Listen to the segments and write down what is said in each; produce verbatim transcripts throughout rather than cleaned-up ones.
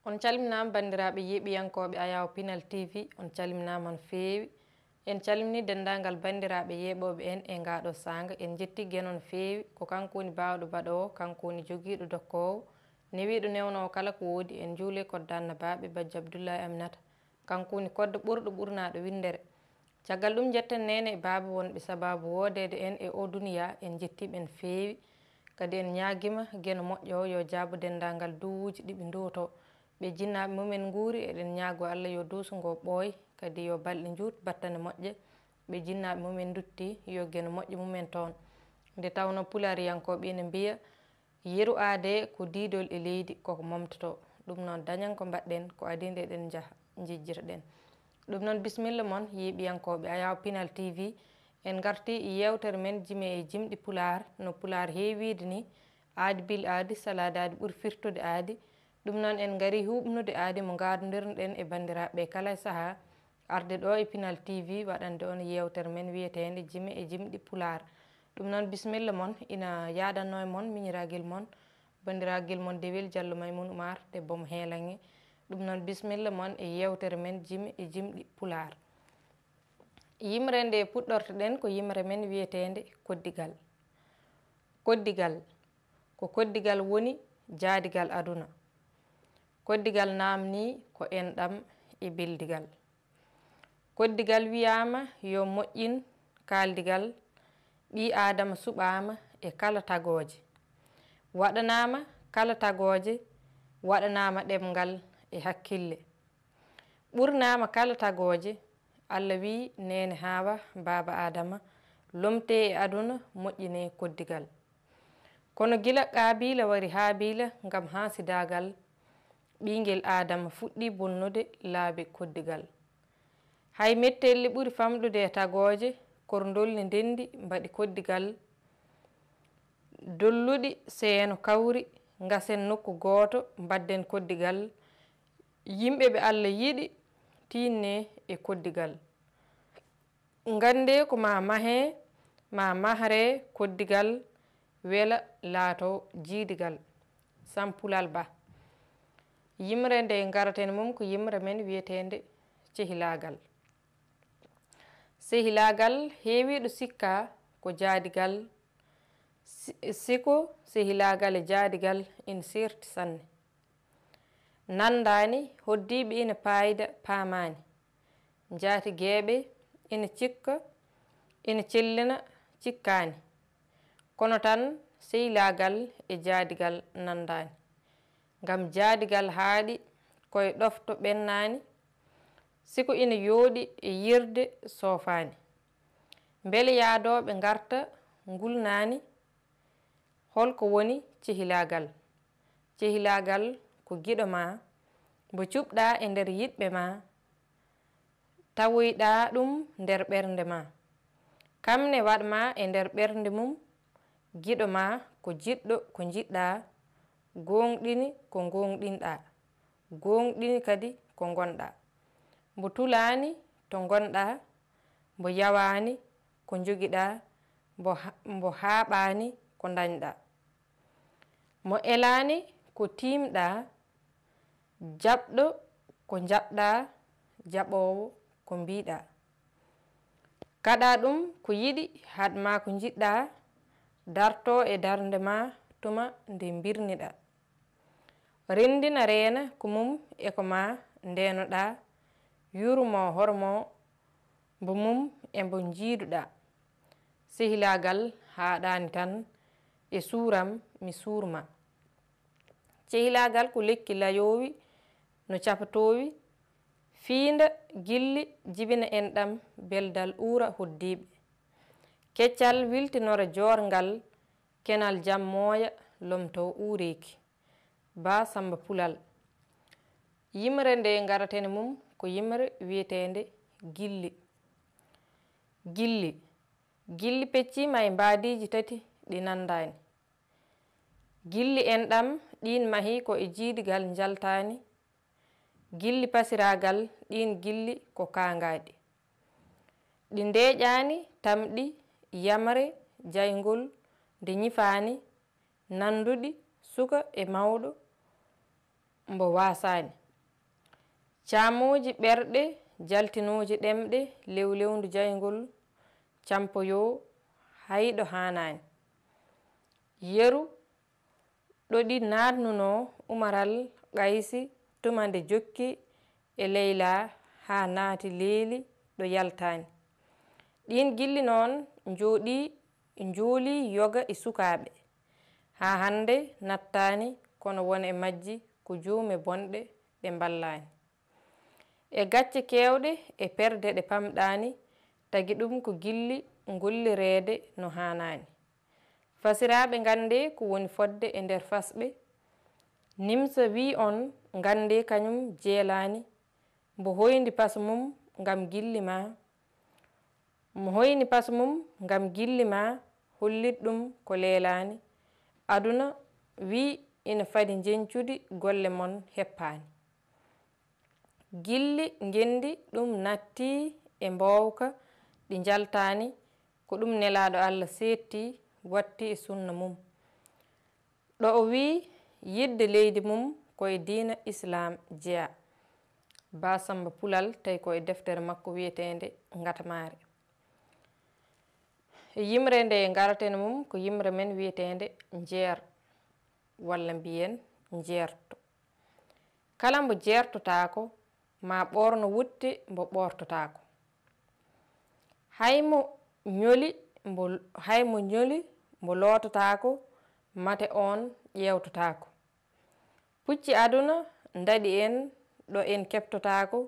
On calminaama, banndiraaɓe yeeɓiyankooɓe Ayaw Pinal T V, on calminaama no feewi. En calminii denndaangal banndiraaɓe yeeɓooɓe en e ngaa ɗoo saanga. En njettii Geno no feewi. Ko kanko woni baawɗo baɗoowo, kanko woni jogiiɗo dokkoowo, newiiɗo newnoowo kala ko woodi. En njuulee kodda annabaaɓe, Bajjo Abdullahi Aminata. Kanko woni kodda ɓurɗo ɓurnaaɗo winndere. Caggal ɗum, njetten neene e baaba wonɓe sabaabu woodeede en e oo duniyaa. En njettii ɓe no feewi. Kadi en ñaagiima Geno moƴƴo o yo jaabu denndaangal duwuuji ɗi ɓe nduwotoo. Ɓe jinnaaɓe mumen nguuri, eɗen ñaagoo Alla yo duuso ngoo ɓooy, kadi yo balɗe njuut, battane moƴƴe. Ɓe jinnaaɓe mumen nduttii, yo Geno moƴƴo mumen toon. Nde tawnoo pulaariyankooɓe ina mbiya, yeru aadee ko diidol e leydi, koko momtotoo. Ɗum noon, dañen ko mbaɗɗen, ko adii nde eɗen njaha, njejjitoɗen. Ɗum noon, bisimilla mon, yeeɓiyankooɓe Ayaw Pinal T V. En ngartii e yeewtere men Jime e Jimɗi Pulaar, no Pulaar heewi wiyde ni, aadi bil aadi, salaade aadi ɓuri firtude aadi. Ɗum noon, en ngarii huuɓnude aadi mo ngaadondirnoɗen e banndiraaɓe kala e sahaa, arde ɗoo e Pinal T V waɗande on yeewtere men wiyeteende Jime e Jimɗi Pulaar. Ɗum noon, bisimilla mon, ina yaadanno e mon miñiraagel mon, banndiraagal mon Dewel Jallo Maymuun Umaar, debbo mo Heelaŋe. Ɗum noon, bisimilla mon e yeewtere men Jime e Jimɗi Pulaar. Yimre nde puɗɗortoɗen ko yimre men wiyeteende Koddigal. Koddigal, ko koddigal woni jaadigal aduna. Koddigal naamnii ko enɗam e beldigal. Koddigal wiyaama yo moƴƴin kaaldigal, ɓii Aadama suɓaama e kala tagooje. Waɗanaama kala tagooje, waɗanaama ɗemngal e hakkille. Ɓurnaama kala tagooje, Alla wiyi neene Haawa, baaba Aadama, lomtee e aduna, moƴƴinee koddigal. Kono gila Qaabiila wari Haabiila ngam haasidaagal, ɓiyngel Aadama fuɗɗii bonnude laabi koddigal. Hay mettelli ɓuri famɗude e tagooje, korndolli ndenndi mbaɗi koddigal, dolluɗi seeno kawri, ngasen nokku gooto, mbaɗden koddigal. Yimɓe ɓe Alla yiɗi, tiinnee e koddigal. Nganndee ko ma mahee, ma mahree koddigal, wela laato jiidigal. Sampulal Ba. Yimre nde ngaraten mum ko yimre men wiyeteende Cehilaagal. Sehilaagal heewiiɗo sikka ko jaadigal. Si-, siko sehilaagal e jaadigal ina seerti sanne. Nanndaani, hoddiiɓe ina paayda paamaani. Njaatigeeɓe ina cikka, ina cellina cikkaani. Kono tan sehilaagal e jaadigal nanndaani. Ngam jaadigal haaɗi koye ɗofto ɓennaani, siko ina yooɗi e yirde soofaani. Mbele yaadooɓe ngarta ngulnaani? Holko woni cehilaagal? Cehilaagal ko giɗo ma, mbo cuɓɗaa e nder yiɗɓe ma, tawoyɗaa ɗum nder ɓernde ma. Kam ne waɗ ma e nder ɓernde mum, giɗo ma ko jiɗɗo ko njiɗɗaa, gooŋɗini ko ngooŋɗinɗaa, gooŋɗini kadi ko ngonɗaa. Mbo tulaani to ngonɗaa, mbo yawaani ko njogiɗaa, mbo ha-, mbo haaɓaani ko ndañɗaa. Mo elaani ko tiimɗaa, jaɓɗo ko njaɓɗaa, jaɓoowo ko mbiiɗaa. Kaɗaa ɗum ko yiɗi, haɗ maa ko njiɗɗaa, dartoo e darnde maa tuma nde mbirniɗaa. Renndina reena ko mum e ko maa ndeenoɗaa, yurmoo hormoo mbo mum e mbo njiiduɗaa. Sehilaagal haaɗaani tan e suuram mi suur ma. Cehilaagal ko lekki layoowi no capatoowi, fiinda gilli, jibina enɗam, beldal uura hoddiiɓe. Keccal wiltinora joorngal, kenal jam mooya, lomtoo uureeki. Ba Samba Pulal. Yimre nde ngaraten e mum ko yimre wiyeteende gilli. Gilli. Gilli pecciima e mbaadiiji tati ɗi nanndaani. Gilli enɗam, ɗiin mahii ko e jiidigal njaltaani. Gilli pasiraagal, ɗiin gilli ko kaangaaɗi. Ɗi ndeeƴaani, tamɗi, yamre, jayngol, nde ñifaani, nannduɗi, suka e mawɗo, mbo waasaani. Caamooji ɓerɗe jaltinooji ɗemɗe lewlewndu jayngol campoyoo hay ɗo haanaani. Yeru ɗo ɗi naatnunoo Umaral Qaysi tuma nde jokki e Leylaa haa naati leeli ɗo yaltaani. Ɗiin gilli noon njooɗii njoolii yoga e sukaaɓe. Haa hannde nattaani kono won e majji ko juume bonɗe ɗe mballaani. E gacce keewɗe e perdeɗe pamɗaani, tagi ɗum ko gilli ngollireede no haanaani. Fasiraaɓe nganndee ko woni fotde e nder fasɓe. Nimsa wii on nganndee kañum jeelaani. Mbo hoyndi pasu mum ngam gilli maa. Mo hoyni pasu mum ngam gilli maa, hollit ɗum ko leelaani. Aduna wii ina fadi njeñcudi golle mon heppaani. Gilli ngenndi ɗum nattii e mboowka ɗi njaltaani, ko ɗum Nelaaɗo Allah seetti, watti e sunna mum. Ɗo o wii yiɗde leydi mum ko e diina Islaam jeyaa. Ba Samba Pulal tawi ko e deftere makko wiyeteende Ngatamaare. Yimre nde ngaraten mum ko yimre men wiyeteende Njeer, walla mbiyen Njeerto. Kala mbo jeertotaako, ma ɓoorno wutte mbo ɓoortotaako. Hay mo ñoli mbo, hay mo ñoli mbo loototaako, mate oon ƴeewtotaako. Pucci aduna ndaɗi en ɗo en keɓtotaako,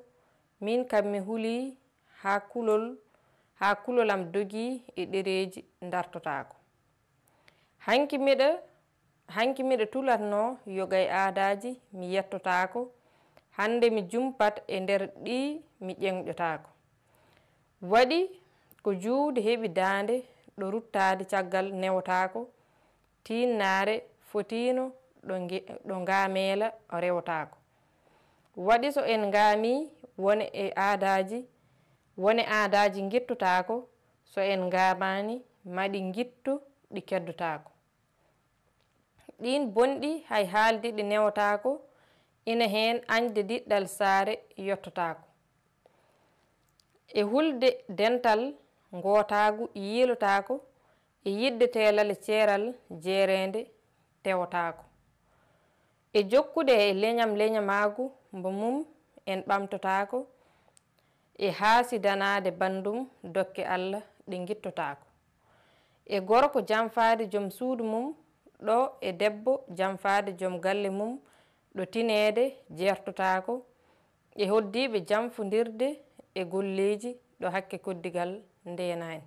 miin kam mi hulii haa kulol, haa kulol am dogii e ɗereeji ndartotaako. Hanki miɗa, hanki miɗa tulatnoo yoga e aadaaji mi yettotaako, hannde mi jumpat e nder ɗi mi ƴeŋƴotaako. Waɗi ko juude heɓi daande ɗo ruttaade caggal newotaako, tiinnaare fotiino ɗo nge-, ɗo ngaameela rewotaako. Waɗi so en ngaamii wone e aadaaji, wone aadaaji ngittotaako, so en ngaamaani maɗi ngitto ɗi keddotaako. Ɗiin bonɗi hay haalde ɗi newotaako, ina heen añde diɗɗal saare yottotaako. E hulde dental ngootaagu yiilotaako, e yiɗde teelal e ceeral jeereende tewotaako. E jokkude e leñam leñamaagu mbo mum en ɓamtotaako, e haasidanaade banndum dokke Allah ɗe ngittotaako. E gorko jamfaade joom suudu mum ɗo e debbo jamfaade joom galle mum ɗo tineede jeertotaako, e hoɗdiiɓe jamfondirde e golleeji ɗo hakke koddigal ndeenaani.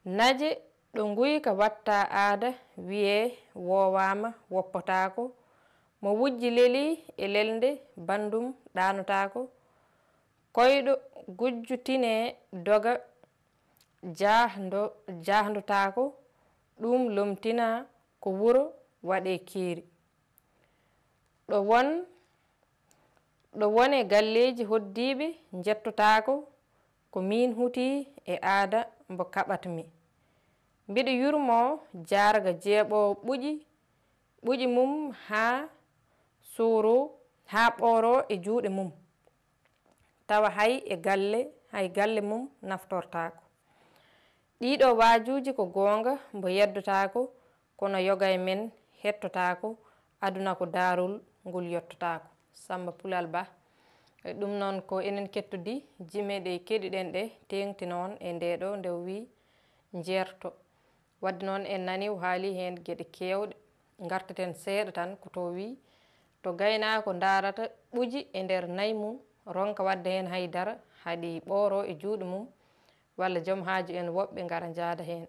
Naje ɗo nguyka watta aada wiyee woowaama woppotaako, mo wujji lelii e lelnde banndum ɗaanotaako, koyɗo gujjo tinee doga jaahndo-, jaahndotaako, ɗum lomtina ko wuro waɗee keeri. Ɗo won, ɗo wone galleeji hoɗdiiɓe njettotaako, ko miin hutii e aada mbo kaɓat-mi. Mbiɗo yurmoo jaarga jeeɓoowo ɓuƴi, ɓuƴi mum haa sooroo, haa ɓooroo e juuɗe mum. Tawa hay e galle, hay galle mum naftortaako. Ɗiiɗoo waajuuji ko goonga mbo yeddotaako, kono yoga e men hettotaako, aduna ko daarol ngol yottotaako. Samba Pulal Ba. E ɗum noon ko enen kettodii jime ɗe keɗiɗen ɗe teeŋti noon e ndee ɗoo nde o wii njeerto. Waɗde noon en nanii o haali heen geɗe keewɗe. Ngartaten seeɗa tan ko to wii to gaynaako ndaarata ɓuƴi e nder nayi mum, ronka waɗde heen hay dara, haɗi ɓooroo e juuɗe mum, walla joom haaju en woɓɓe ngara njaada heen.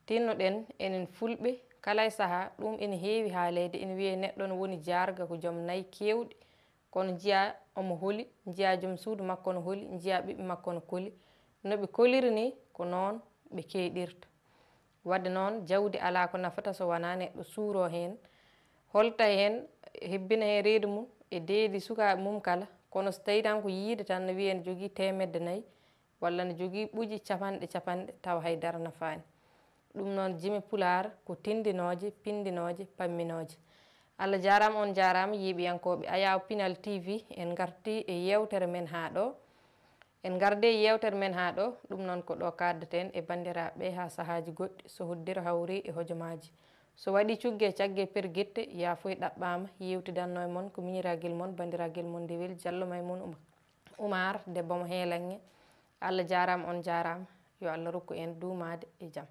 Tinno-ɗen enen Fulɓe, kala e sahaa, ɗum ene heewi haaleede, ene wiyee neɗɗo no woni jaarga ko joom nayi keewɗi, kono njiyaa omo holi, njiyaa joom suudu makko no holi, njiyaa ɓiɓɓe makko no koli. No ɓe koliri nii, ko noon ɓe keeɗirta. Waɗde noon, jawdi alaa ko nafata so wonaa neɗɗo suuroo heen, holta heen, hebbina heen reedu mum e deedi sukaaɓe mum kala. Kono so tawii tan ko yiyde tan, no wiyee ene jogii teemedde nayi, walla no jogii ɓuƴi capanɗe capanɗe, tawa hay dara nafaani. Ɗum noon, jime Pulaar ko tinndinooje, pinndinooje, pamminooje. Allah jaaraama, on jaaraama, yiiɓiyankooɓe Ayaawo Pinal T V. En ngarti e yeewtere men haa ɗo. En ngardi e yeewtere men haa ɗo. Ɗum noon ko ɗo kaaddeten e banndiraaɓe ɓe haa sahaaji goɗɗi, so hoddiro hawri e hojomaaji. So waɗi cugge cagge pergitte, yaafuy ɗaɓɓaama, yeewtidanno e mon ko miñiraagel mon, banndiragel mon Ndewel Jallo Maymuun Uma-, Umaar, debbo mo Heelanŋe. Allah jaaraama, on jaaraama. Yo Allah rokku en duumaade e jam.